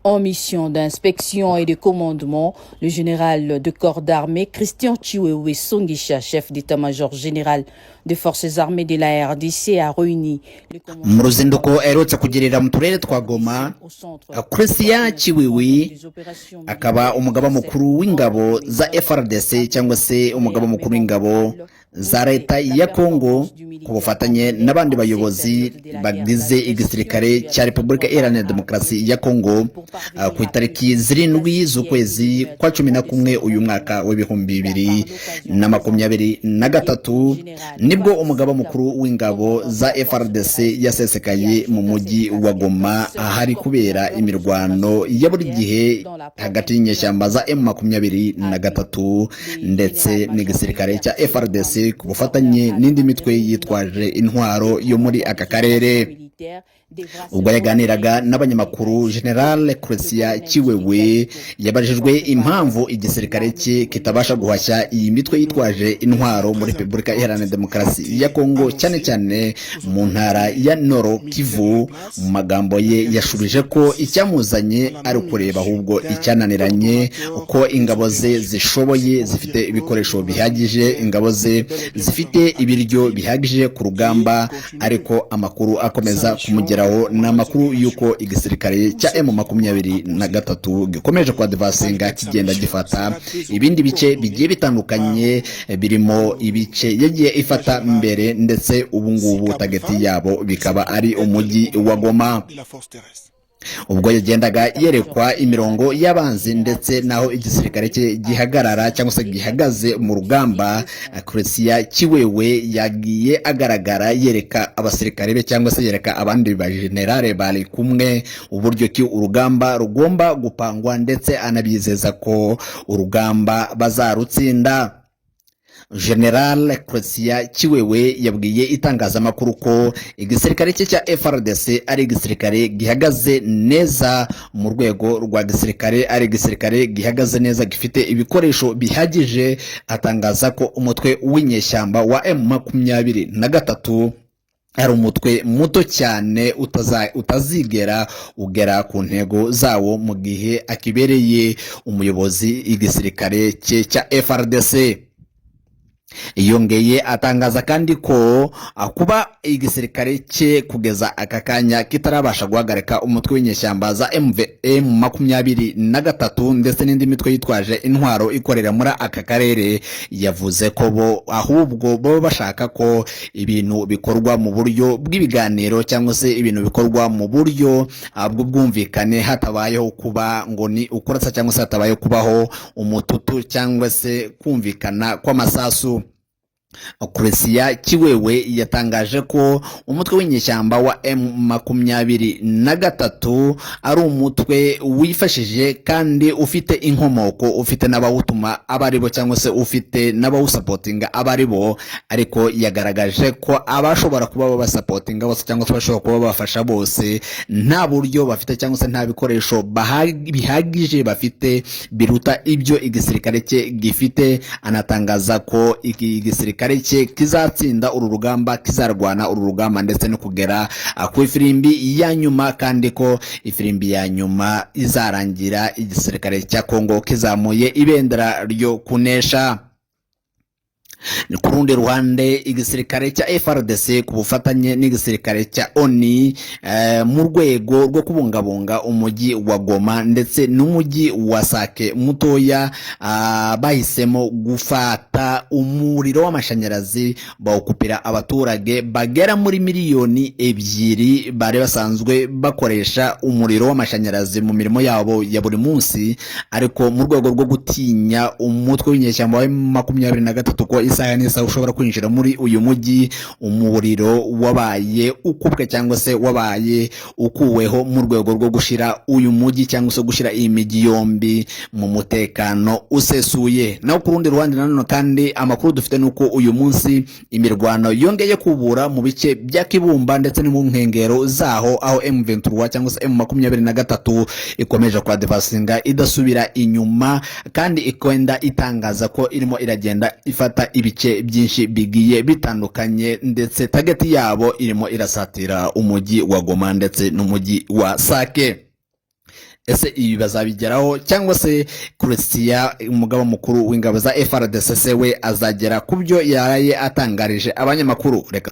En mission d'inspection et de commandement, le général de corps d'armée Christian Tshiwewe Songisha, chef d'état-major général des forces armées de la RDC, a réuni le Mu ruzinduko aherutse kugirira mu turere twa Goma, Christian Tshiwewe, akaba umugaba mukuru w'ingabo za FARDC cyangwa se umugaba mukuru w'ingabo za leta ya Congo, ku bufatanye n'abandi bayobozi bagize igisirikare cya Repubulika Iharanira Demokarasi ya Congo, ku itariki 7 z'ukwezi kwa 11 uyu mwaka wa 2023, nibwo umugaba mukuru w'ingabo za FARDC yasesekaye mu mujyi wa Goma, ahari kubera imirwano ya buri gihe hagati y'inyeshyamba za M23 ndetse n'igisirikare cya FARDC ku bufatanye n'indi mitwe yitwaje intwaro yo muri aka karere. Ubwo yaganiraga n'abanyamakuru, General Christian Tshiwewe yabajijwe impamvu igisirikare cye kitabasha guhashya iyi mitwe yitwaje intwaro muri Repubulika Iharanira Demokarasi ya Kongo, cyane cyane mu ntara ya Nord Kivu. Mu magambo ye yashubije ko icyamuzanye ari ukureba ahubwo icyananiranye, uko ingabo ze zishoboye, zifite ibikoresho bihagije, ingabo ze zifite ibiryo bihagije ku rugamba. Ariko amakuru akomeza kumugeraho ni amakuru y'uko igisirikare cya M23 gikomeje kwadvancinga, kigenda gifata ibindi bice bigiye bitandukanye, birimo ibice yagiye ifata mbere, ndetse ubu ngubu target yabo bikaba ari umujyi wa Goma. Ubwo yagendaga yerekwa imirongo y'abanzi ndetse n'aho igisirikare cye gihagarara cyangwa se gihagaze mu rugamba, Christian Tshiwewe yagiye agaragara yereka abasirikare be cyangwa se yereka abandi bajenerale bari kumwe uburyo ki urugamba rugomba gupangwa, ndetse anabizeza ko urugamba bazarutsinda. General Christian Tshiwewe yabwiye itangazamakuru ko igisirikare cye cya FARDC ari igisirikare gihagaze neza mu rwego rwa gisirikare, ari igisirikare gihagaze neza, gifite ibikoresho bihagije. Atangaza ko umutwe w'inyeshyamba wa M23 ari umutwe muto cyane utazigera ugera ku ntego zawo mu gihe akibereye umuyobozi igisirikare cye cya FARDC. Yongeye atangaza kandi ko kuba igisirikare cye kugeza aka kanya kitarabasha guhagarika umutwe w'inyeshyamba za MVM23 ndetse n'indi mitwe yitwaje intwaro ikorera muri aka karere, yavuze ko bo ahubwo baba bashaka ko ibintu bikorwa mu buryo bw'ibiganiro cyangwa se ibintu bikorwa mu buryo bw'ubwumvikane, hatabayeho kuba ngo ni ukurasa cyangwa se hatabayeho kubaho umututu cyangwa se kumvikana kw'amasasu. Christian Tshiwewe yatangaje ko umutwe w'inyeshyamba wa M23 ari umutwe wifashije kandi ufite inkomoko, ufite n'abawutuma abo ari bo cyangwa se ufite n'abawusupportinga abo ari bo. Ariko yagaragaje ko abashobora kuba babasupportinga bose cyangwa se bashobora kuba babafasha bose nta buryo bafite cyangwa se nta bikoresho bihagije bafite biruta ibyo igisirikare cye gifite. Anatangaza ko iki gisirikare cye kizatsinda uru rugamba, kizarwana uru rugamba ndetse no kugera ku ifirimbi ya nyuma, kandi ko ifirimbi ya nyuma izarangira igisirikare cya Kongo kizamuye ibendera ryo kunesha. Ku rundi ruhande, igisirikare cya FARDC ku bufatanye n'igisirikare cya ONU, mu rwego rwo kubungabunga umujyi wa Goma ndetse n'umujyi wa Sake mutoya, bahisemo gufata umuriro w'amashanyarazi bawukupira abaturage bagera muri miliyoni 2 bari basanzwe bakoresha umuriro w'amashanyarazi mu mirimo yabo ya buri munsi. Ariko mu rwego rwo gutinya umutwe w'inyeshyamba wa 23 ko isaha n'isaha ushobora kwinjira muri uyu mujyi, umuriro wabaye ukubwe cyangwa se wabaye ukuweho mu rwego rwo gushyira uyu mujyi cyangwa se gushyira iyi mijyi yombi mu mutekano usesuye. Naho ku rundi ruhande nanone kandi, amakuru dufite ni uko uyu munsi imirwano yongeye kubura mu bice bya Kibumba ndetse no mu nkengero zaho, aho M23 cyangwa se M23 ikomeje kwadvancinga idasubira inyuma, kandi ikenda itangaza ko irimo iragenda ifata ibice byinshi bigiye bitandukanye, ndetse target yabo irimo irasatira umujyi wa Goma ndetse n'umujyi wa Sake. Ese ibi bazabigeraho, cyangwa se Christian, umugaba mukuru w'ingabo za FARDC, we azagera ku byo yaraye atangarije abanyamakuru? Reka